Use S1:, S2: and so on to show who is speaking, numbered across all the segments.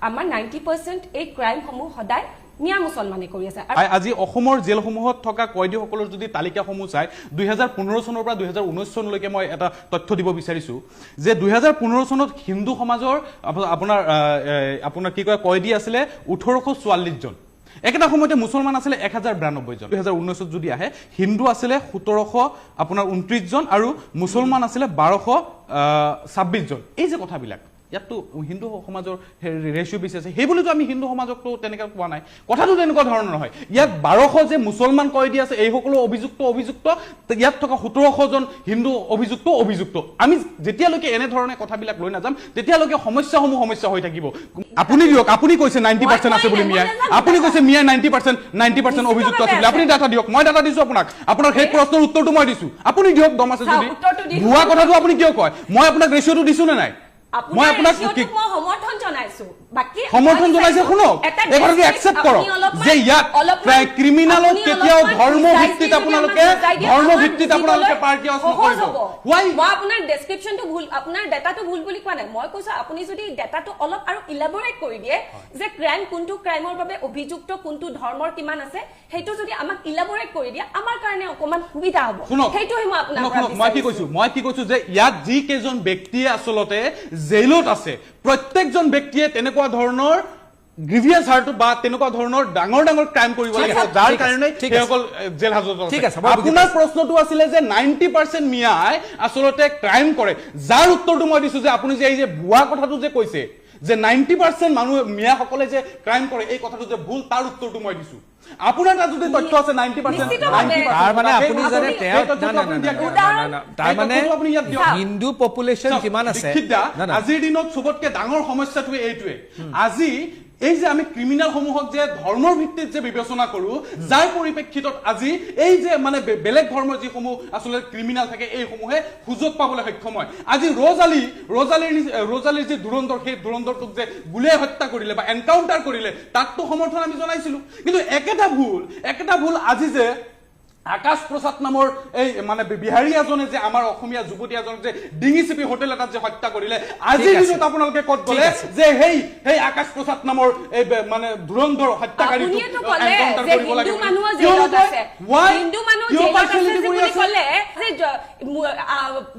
S1: আমাৰ 90% এই ক্ৰাইমসমূহ সদায় মিয়া মুছলমানে কৰি আছে আৰু
S2: আজি অসমৰ জেলসমূহত থকা কয়দীসকলৰ যদি তালিকাসমূহ চাই, 2015 চনৰ পৰা 2019 চনলৈকে মই এটা তথ্য দিব বিচাৰিছোঁ যে 2015 চনত হিন্দু সমাজৰ আপোনাৰ কি কয় কয়দী আছিলে 1844জন, একেটা সময়তে মুছলমান আছিলে 1092জন। 2019ত যদি আহে, হিন্দু আছিলে 1700 আপোনাৰ 29জন আৰু মুছলমান আছিলে 1226জন। এই যে কথাবিলাক, ইয়াততো হিন্দু সমাজৰ ৰেচিঅ' বেছি আছে, সেই বুলিতো আমি হিন্দু সমাজকতো তেনেকৈ কোৱা নাই। কথাটো তেনেকুৱা ধৰণৰ নহয়। ইয়াত 1200 যে মুছলমান কয়দী আছে, এইসকলো অভিযুক্ত, ইয়াত থকা 1700জন হিন্দু অভিযুক্ত। আমি যেতিয়ালৈকে এনেধৰণে কথাবিলাক লৈ নাযাম, তেতিয়ালৈকে সমস্যাসমূহ সমস্যা হৈ থাকিব। আপুনি দিয়ক, আপুনি কৈছে 90% আছে বুলি মিয়াই, আপুনি কৈছে মিয়াই 90% অভিযুক্ত আছে বুলি। আপুনি ডাটা দিয়ক, মই ডাটা দিছো আপোনাক, আপোনাৰ সেই প্ৰশ্নৰ উত্তৰটো মই দিছো, আপুনি দিয়ক দম আছে যদি। ভুৱা কথাটো আপুনি কিয় কয়? মই আপোনাক ৰেচিঅ'টো দিছো নে নাই? মই আপোনাক
S1: সমৰ্থন জনাইছো, বাকী
S2: সমৰ্থন জনাইছে। শুনক, এই কথাটো একচেপ্ট কৰক যে ইয়াত ক্ৰিমিনালক কেতিয়াও ধৰ্ম ভিত্তিত আপোনালোকে, ধৰ্ম ভিত্তিত আপোনালোকে পাৰ্টি হাউচ নকৰিব।
S1: মই আপোনাৰ ডেছক্ৰিপশ্যনটো ভুল, আপোনাৰ ডেটাটো ভুল বুলি কোৱা নাই। মই কৈছো আপুনি যদি ডেটাটো অলপ আৰু ইলাবৰেট কৰি দিয়ে যে ক্ৰাইম কোনটো ক্ৰাইমৰ বাবে অভিযুক্ত, কোনটো ধৰ্মৰ কিমান আছে, সেইটো যদি আমাক ইলাবৰেট কৰি দিয়ে, আমাৰ কাৰণে অকণমান সুবিধা হ'ব। সেইটোহে মই আপোনাক
S2: মই কি কৈছো যে ইয়াত যি কেইজন ব্যক্তিয়ে আচলতে জেইলত আছে, প্ৰত্যেকজন ব্যক্তিয়ে তেনেকুৱা ধৰণৰ গ্ৰিভিয়াছ হাৰ্ট বা তেনেকুৱা ধৰণৰ ডাঙৰ ডাঙৰ ক্ৰাইম কৰিব লাগে, যাৰ কাৰণে সেইসকল জেল হাজত আছে। আপোনাৰ প্ৰশ্নটো আছিলে যে 90% মিয়াই আচলতে ক্ৰাইম কৰে, যাৰ উত্তৰটো মই দিছো যে আপুনি যে এই যে ভুৱা কথাটো যে কৈছে যে 90% মানুহ মিয়াসকলে যে ক্ৰাইম কৰে, এই কথাটো যে ভুল, তাৰ উত্তৰটো মই দিছো। আপোনাৰ তাত যদি তথ্য আছে 90%,
S3: তাৰ মানে আপুনি জানে তেওঁ, তাৰ মানে হিন্দু পপুলেশ্যন কিমান আছে?
S2: আজিৰ দিনত চবতকে ডাঙৰ সমস্যাটোৱে এইটোৱে। আজি এই যে আমি ক্ৰিমিনেল সমূহক যে ধৰ্মৰ ভিত্তিত যে বিবেচনা কৰো, যাৰ পৰিপ্ৰেক্ষিতত আজি এই যে মানে বেলেগ ধৰ্মৰ যিসমূহ আচলতে ক্ৰিমিনেল থাকে, এইসমূহে সুযোগ পাবলৈ সক্ষম হয়। আজি ৰ'জ আলীৰ যি ধুৰন্ধৰ, সেই ধুৰন্ধৰটোক যে গুলীয়াই হত্যা কৰিলে বা এনকাউণ্টাৰ কৰিলে, তাকতো সমৰ্থন আমি জনাইছিলো। কিন্তু একেটা ভুল আজি যে আকাশ প্ৰসাদ নামৰ এই মানে বিহাৰী এজনে যে আমাৰ অসমীয়া যুৱতী এজনক যে ডিঙি চেপি হোটেল এটাত যে হত্যা কৰিলে, আজিৰ দিনত আপোনালোকে ক'ত গ'লে যে সেই আকাশ প্ৰসাদ নামৰ এই মানে ধুৰন্ধৰ হত্যাকাৰীটোক এনকাউণ্টাৰ কৰিব লাগে?
S1: হিন্দু মানুহ জেলত আছে বুলি ক'লে যে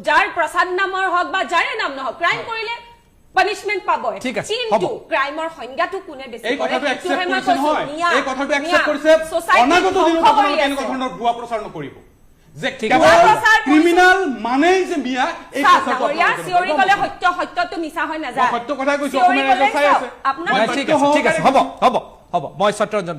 S1: যাৰ প্ৰসাদ নামৰ হওক বা যাৰে নাম নহওক, ক্ৰাইম কৰিলে পানিশমেন্ট পাবই, কিন্তু ক্ৰাইমৰ সংজ্ঞাটো কোনে বেছি
S2: এই কথাটো একচেপ্ট কৰিছে নহয়, এই কথাটো একচেপ্ট কৰিছে। অনাগত দিনত আপোনালোকে এনেকুৱা ধৰণৰ ভুৱা প্ৰচাৰ নকৰিব যে ক্ৰিমিনাল মানেই যে মিয়া।
S1: এই চিঞৰি ক'লে সত্য, সত্যটো মিছা হৈ নাযায়।
S2: সত্য কথা কৈছো, অসমীয়া ৰাইজে চাই আছে।
S3: ঠিক আছে, ঠিক আছে, হ'ব হ'ব হ'ব। মই সত্যৰঞ্জন